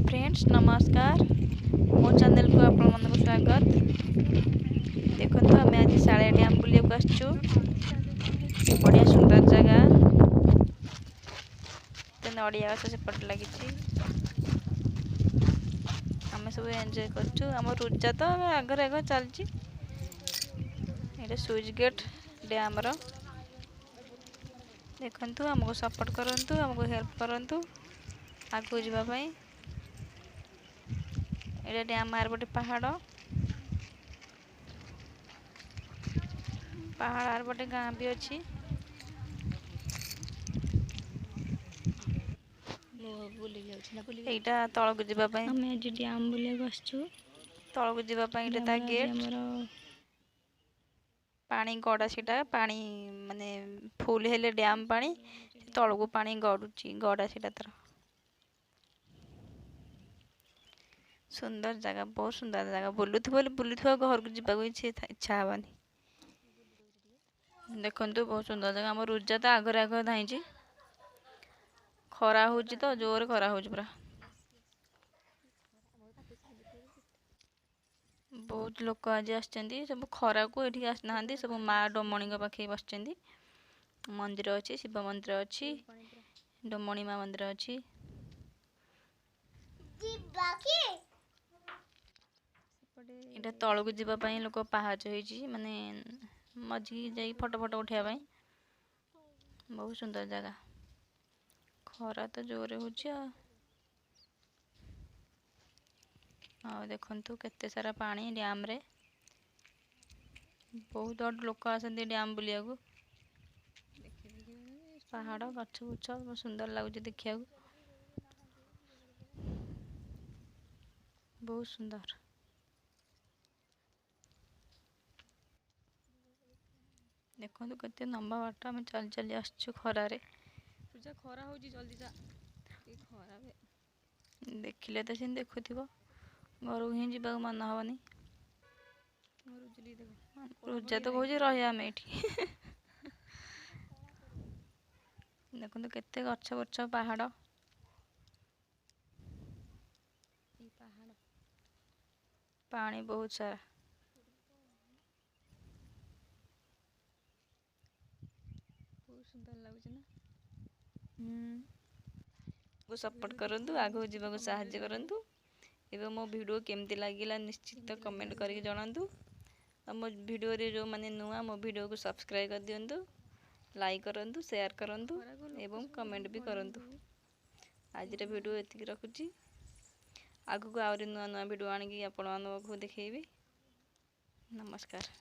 Friends ନମସ୍କାର, ମୋ ଚ୍ୟାନେଲକୁ ଆପଣମାନଙ୍କୁ ସ୍ୱାଗତ। ଦେଖନ୍ତୁ, ଆମେ ଆଜି ଶାଳିଆ ଡ୍ୟାମ୍ ବୁଲିବାକୁ ଆସିଛୁ। ବଢ଼ିଆ ସୁନ୍ଦର ଜାଗା। ନଡ଼ିଆ ଗଛ ସେପଟେ ଲାଗିଛି। ଆମେ ସବୁ ଏନ୍ଜୟ କରୁଛୁ। ଆମ ରୁଜା ତ ଆଗରେ ଆଗ ଚାଲିଛି। ଏଇଟା ସୁଇଚ୍ ଗେଟ୍ ଡ୍ୟାମ୍ର। ଦେଖନ୍ତୁ, ଆମକୁ ସପୋର୍ଟ କରନ୍ତୁ, ଆମକୁ ହେଲ୍ପ କରନ୍ତୁ ଆଗକୁ ଯିବା ପାଇଁ। ଏଇଟା ଡ୍ୟାମ୍ ଆରପଟେ ପାହାଡ଼, ପାହାଡ଼ ଆରପଟେ ଗାଁ ବି ଅଛି। ଏଇଟା ତଳକୁ ଯିବା ପାଇଁ। ଆମେ ଆଜି ଡ୍ୟାମ୍ ବୁଲିବାକୁ ଆସିଛୁ। ତଳକୁ ଯିବା ପାଇଁ ଏଇଟା ତା ଡ୍ୟାମ୍ରେ ଆଜି ଗେଟ୍। ଆମର ପାଣି ଗଡ଼ା, ସେଟା ପାଣି ମାନେ ଫୁଲ ହେଲେ ଡ୍ୟାମ୍ ପାଣି ତଳକୁ ପାଣି ଗଡ଼ୁଛି, ଗଡ଼ା ସେଟା ତାର। ସୁନ୍ଦର ଜାଗା, ବହୁତ ସୁନ୍ଦର ଜାଗା। ବୁଲୁଥିବ ବୋଲି ବୁଲୁଥିବ, ଘରକୁ ଯିବାକୁ ଇଚ୍ଛା ହେବନି। ଦେଖନ୍ତୁ, ବହୁତ ସୁନ୍ଦର ଜାଗା। ଆମ ରୁଜା ତ ଆଗରେ ଆଗରେ ଧାଇଁଛି। ଖରା ହେଉଛି ତ, ଜୋରେ ଖରା ହେଉଛି ପୁରା। ବହୁତ ଲୋକ ଆଜି ଆସିଛନ୍ତି। ସବୁ ଖରାକୁ ଏଠିକି ଆସିନାହାନ୍ତି, ସବୁ ମା ଡମଣୀଙ୍କ ପାଖେ ବସିଛନ୍ତି। ମନ୍ଦିର ଅଛି, ଶିବ ମନ୍ଦିର ଅଛି, ଡମଣୀ ମା ମନ୍ଦିର ଅଛି। ଏଇଟା ତଳକୁ ଯିବା ପାଇଁ ଲୋକ ପାହାଚ ହେଇଛି, ମାନେ ମଝିକି ଯାଇ ଫଟୋ ଫଟୋ ଉଠେଇବା ପାଇଁ। ବହୁତ ସୁନ୍ଦର ଜାଗା। ଖରା ତ ଜୋରେ ହେଉଛି। ଆଉ ଦେଖନ୍ତୁ କେତେ ସାରା ପାଣି ଡ୍ୟାମ୍ରେ। ବହୁତ ଆଡ଼ୁ ଲୋକ ଆସନ୍ତି ଡ୍ୟାମ୍ ବୁଲିବାକୁ। ପାହାଡ଼, ଗଛ ବୁଛ ବହୁତ ସୁନ୍ଦର ଲାଗୁଛି ଦେଖିବାକୁ, ବହୁତ ସୁନ୍ଦର। ଦେଖନ୍ତୁ କେତେ ଲମ୍ବା ବାଟ ଆମେ ଚାଲି ଚାଲି ଆସିଛୁ ଖରାରେ। ପୂଜା, ଖରା ହେଉଛି, ଜଲ୍ଦି ଯା। ଖରା ଦେଖିଲେ ତ ସେମିତି ଦେଖୁଥିବ, ଘରକୁ ହିଁ ଯିବାକୁ ମନ ହେବନି। ରୁଜା ତ କହୁଛି ରହିବା ଆମେ ଏଇଠି। ଦେଖନ୍ତୁ କେତେ ଗଛ ବଛ, ପାହାଡ଼, ପାଣି ବହୁତ ସାରା। ବହୁତ ସୁନ୍ଦର ଲାଗୁଛି ନା? ସପୋର୍ଟ କରନ୍ତୁ, ଆଗକୁ ଯିବାକୁ ସାହାଯ୍ୟ କରନ୍ତୁ ଏବଂ ମୋ ଭିଡ଼ିଓ କେମିତି ଲାଗିଲା ନିଶ୍ଚିତ କମେଣ୍ଟ କରିକି ଜଣାନ୍ତୁ। ଆଉ ମୋ ଭିଡ଼ିଓରେ ଯେଉଁମାନେ ନୂଆ, ମୋ ଭିଡ଼ିଓକୁ ସବସ୍କ୍ରାଇବ୍ କରିଦିଅନ୍ତୁ, ଲାଇକ୍ କରନ୍ତୁ, ସେୟାର କରନ୍ତୁ ଏବଂ କମେଣ୍ଟ ବି କରନ୍ତୁ। ଆଜିର ଭିଡ଼ିଓ ଏତିକି ରଖୁଛି। ଆଗକୁ ଆହୁରି ନୂଆ ନୂଆ ଭିଡ଼ିଓ ଆଣିକି ଆପଣମାନଙ୍କ ପାଖକୁ ଦେଖେଇବି। ନମସ୍କାର।